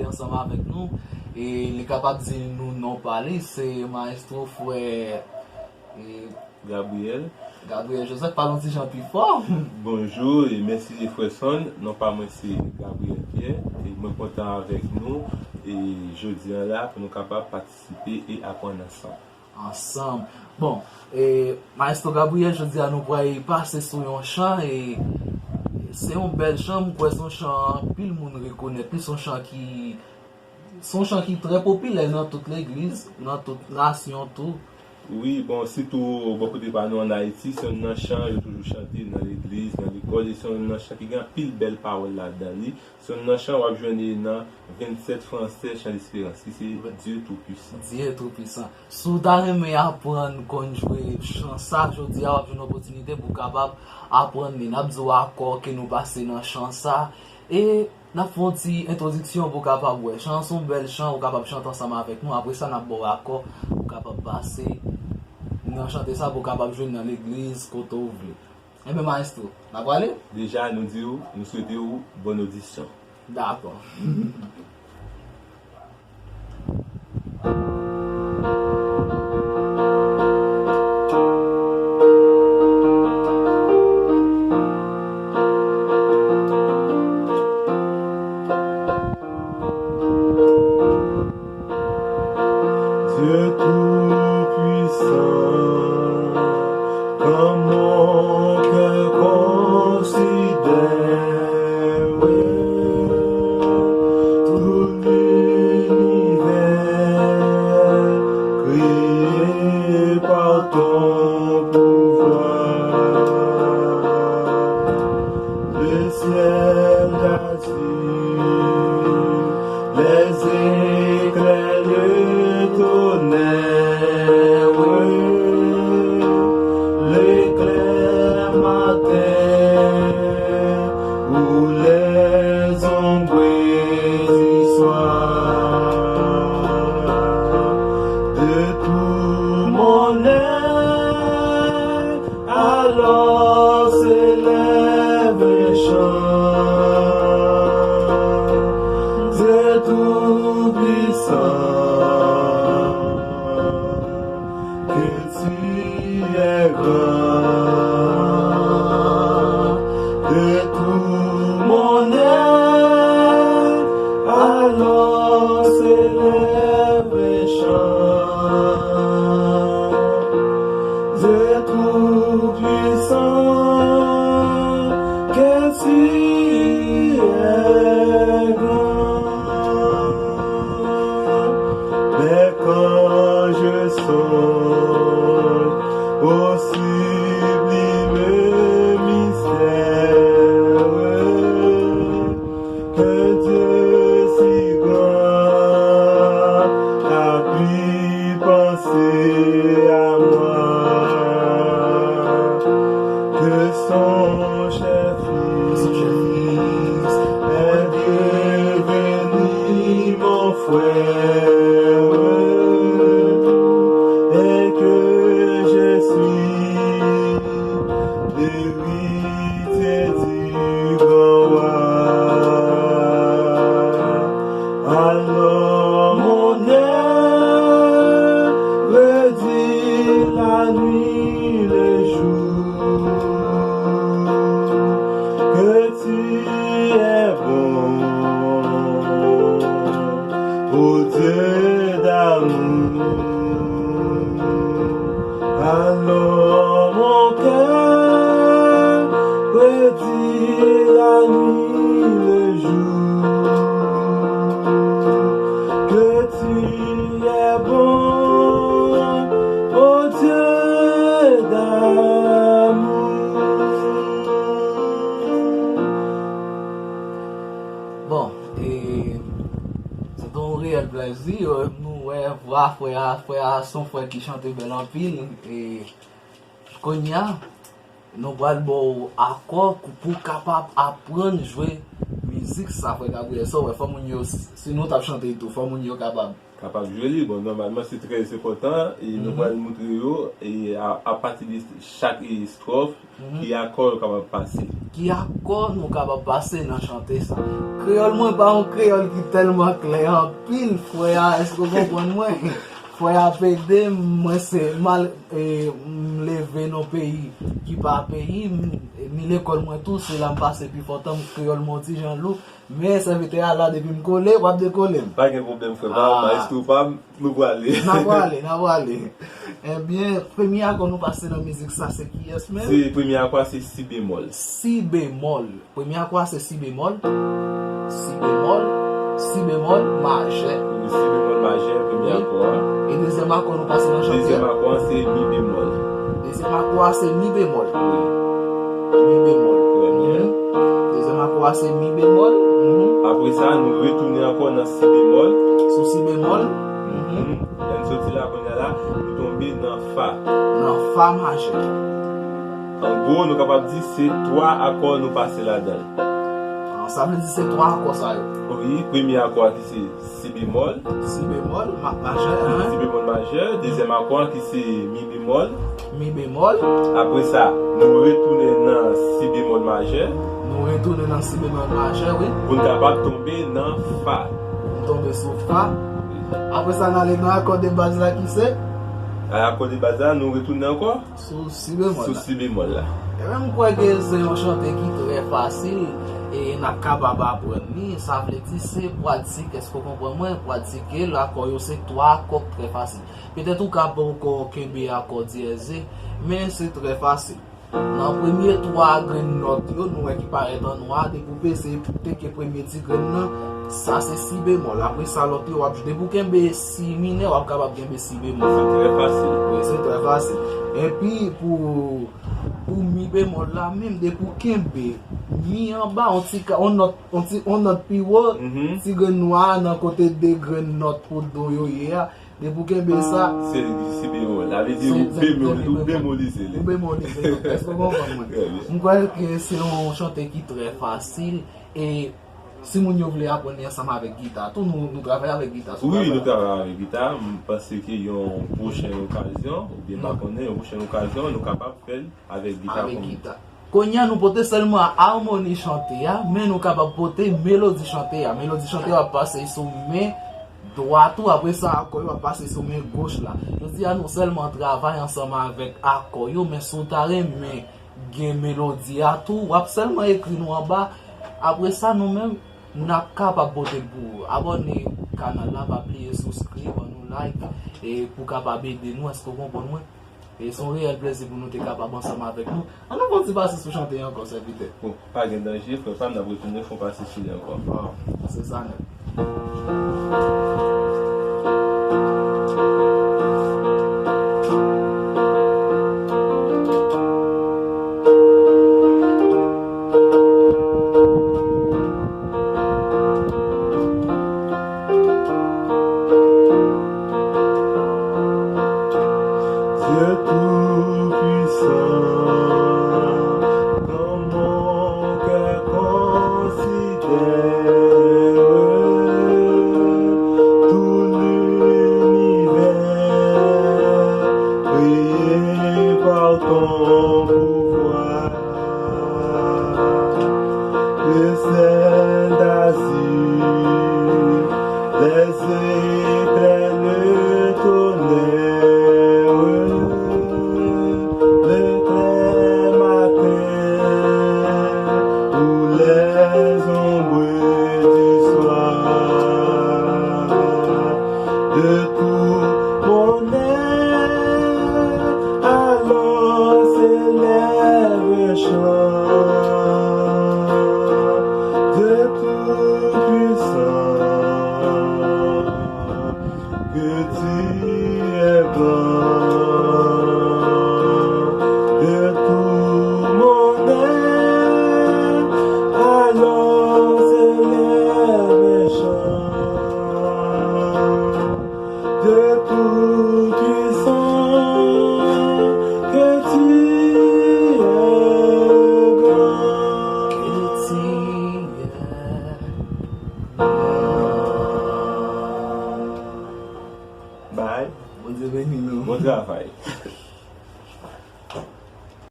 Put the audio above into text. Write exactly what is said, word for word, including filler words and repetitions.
ansanm avèk nou. E li kapab di nou non pa li, se Maestro Frè, e, Gabriel. Gabriel Joseph, pale yon ti jan pi fò. Bonjou e mèsi Jefferson. Non pa mwen se Gabriel Pierre. E mwen kontan avèk nou e jodi a la pou nou kapab patisipe e aprann ansanm. Ansanm. Bon, e, Maestro Gabriel, jodi a nou pral pase sou yon chan, e se yon bèl chan, m kwè se yon chan anpil moun rekonèt li, se yon chan ki, se yon chan ki trè popilè nan tout legliz, nan tout nasyon tou. Wi, bon, sitou bò kote pa nou ann Ayiti, se youn nan chan yo toujou chante nan legliz, nan lekòl, e se youn nan chan ki gen anpil bèl pawòl ladan li. Se youn nan chan w ap jwenn li nan vennsèt fransè, Chan Lesperans, ki se Dieu Tout-Puissant. Dieu Tout-Puissant. Si w ta renmen aprann konn jwe chan sa, jodi a w ap jwenn opòtinite pou w kapab aprann li. N ap di w akò ke nou pase nan chan sa. E n ap fè yon ti entwodiksyon pou w kapab wè. Chan an se yon bèl chan, ou kapab chante ansanm avèk nou. Apre sa, n ap ba w akò pou w kapab pase nan chante sa, pou w kapab jwe nan legliz, kote w vle. Enben, maestro, n a prale? Deja, nou di w, nou swete w bòn odisyon. Dakò. Dieu Tout-Puissant, quand mon cœur considère tout l'univers créé par ton pouvoir, le ciel d'azur, les éclairs, le tonnerre, l'éclair matin ou les ombres du soir. De tout mon être, alors s'élève un chant, Dieu Tout-Puissant, que tu es grand. De tout mon être, alors s'élève un chant, Dieu Tout-Puissant, que tu es grand. Mais quand je songe au sublime mystère, qu'un Dieu si grand a pu penser à moi, que son cher Fils est devenu mon frère, et que je suis l'héritier du grand roi. Alors mon œuvre dit la nuit, le jour, que tu es bon, ô Dieu d'amour. Alors mon cœur redit la nuit, le jour, que tu es bon, ô Dieu d'amour. Bon, e, se te yon reyèl plèzi, e, nou wè vwa frè a, frè a se yon frè ki chante bèl anpil, e, kounye a, nou pral ba w akò pou, pou w kapab aprann jwe mizik. Sa, frè Gabriel, sa w wè, fò moun yo, si nou t ap chante l tou, fò moun yo kapab. Kapab jwe li. Bon, nòmalman, se trè enpòtan, e nou pral moutre yo, e a, apati de chak, e, estròf, ki akò yo kapab pase. Ki akò nou kapab pase nan chante sa. Kreyòl mwen pa yon kreyòl ki tèlman klè anpil, frè a, èske w konprann mwen? Frè a ap ede m, mwen se mal, e, m leve nan peyi ki pa peyi m, e, ni lekòl mwen tou, se la m pase pifò tan m, kreyòl mwen yon ti jan lou, men sèvitè a la depi m kole, w ap dekole m. Pa gen pwoblèm, frè pa m, maestro pa m, nou prale. N a prale, n a prale. Ebyen, premye akò nou pase nan mizik sa, se kiyès menm? Se premye akò a, se si bemòl. Si bemòl. Premye akò a se si bemòl, si bemòl, si bemòl majè. Si bemòl majè, premye akò a. E dezyèm akò nou pase nan chante a. Dezyèm akò a se mi bemòl. Dezyèm akò a se mi bemòl. Wi. Mi bemòl. Trè byen. Dezyèm akò a se mi bemòl. Apre sa, nou retounen ankò nan si bemòl. Sou si bemòl. Lè n soti la kounye a la, nou tonbe nan fa. Nan fa majè. An gwo, nou kapab di se twa akò nou pase ladan l. Sa vle di se twa akò sa yo. Wi, premye akò a ki se si bemòl. Si bemòl, ma-, majè, en. Si bemòl majè. Dezyèm akò a ki se mi bemòl. Mi bemòl. Apre sa, nou retounen nan si bemòl majè. Nou retounen nan si bemòl majè, wi. Pou n kapab tonbe nan fa. Pou n tonbe sou fa. Apre sa, n ale nan akò de baz la ki se? Akò de baz la, nou retounen ankò. Sou si bemòl la. Sou si bemòl la. Ebyen, m kwè ke se yon chante ki trè fasil e n ap kapab aprann li. Sa vle di se pratike, èske w konprann mwen? Pratike l, akò yo se twa akò k trè fasil. Petèt ou ka poko kenbe akò dyèze, men se trè fasil. Nan premye twa grenn nòt yo, nou wè ki parèt an nwa, depi w peze teke premye ti grenn nan, sa se si bemòl. Apre sa, lòt yo, w ap, depi w kenbe si minè, w ap kapab kenbe si bemòl. Se trè fasil. Wi, se trè fasil. Epi, pou, pou mi bemòl la menm, depi w kenbe mi anba, on ti ka, on nòt, on ti, on nòt pi wo, ti grenn nwa a nan kote de grenn nòt pou do yo ye a, depi w kenbe sa, se si bemòl. Sa vle di ou bemòl, ou bemolize li. Ou bemolize li. Èske w konprann mwen? Trè byen. M kwè ke se yon chante ki trè fasil. E si moun yo vle aprann li ansanm avèk gita tou, nou, nou travay avèk gita. Wi, nou travay avèk gita. M panse ke yon pwochen okazyon, oubyen m pa konnen, yon pwochen okazyon, nou kapab fè l avèk gita. Avèk gita. Kounye a, nou pote sèlman amoni chante a, men nou kapab pote melodi chante a. Melodi chante a ap pase sou men dwat ou, apre sa, akò yo ap pase sou men goch la. Jodi a, nou sèlman travay ansanm avèk akò yo, men si w ta renmen gen melodi a tou, w ap sèlman ekri nou anba. Apre sa, nou menm, n ap kapab pote l pou ou. Abòne kanal la, pa bliye souskrib, ban nou like, e pou kapab ede nou, èske w konprann mwen? E se yon reyèl plezi pou nou te kapab ansanm avèk nou. Ann nou fè yon ti pase sou chante a ankò, sèvitè. Bon, pa gen danje, frè pa m, n ap retounen fè yon pase sou li ankò. Bon, se sa nèt. Dieu Tout-Puissant, quand mon cœur considère tout l'univers créé par ton pouvoir, le ciel d'azur, les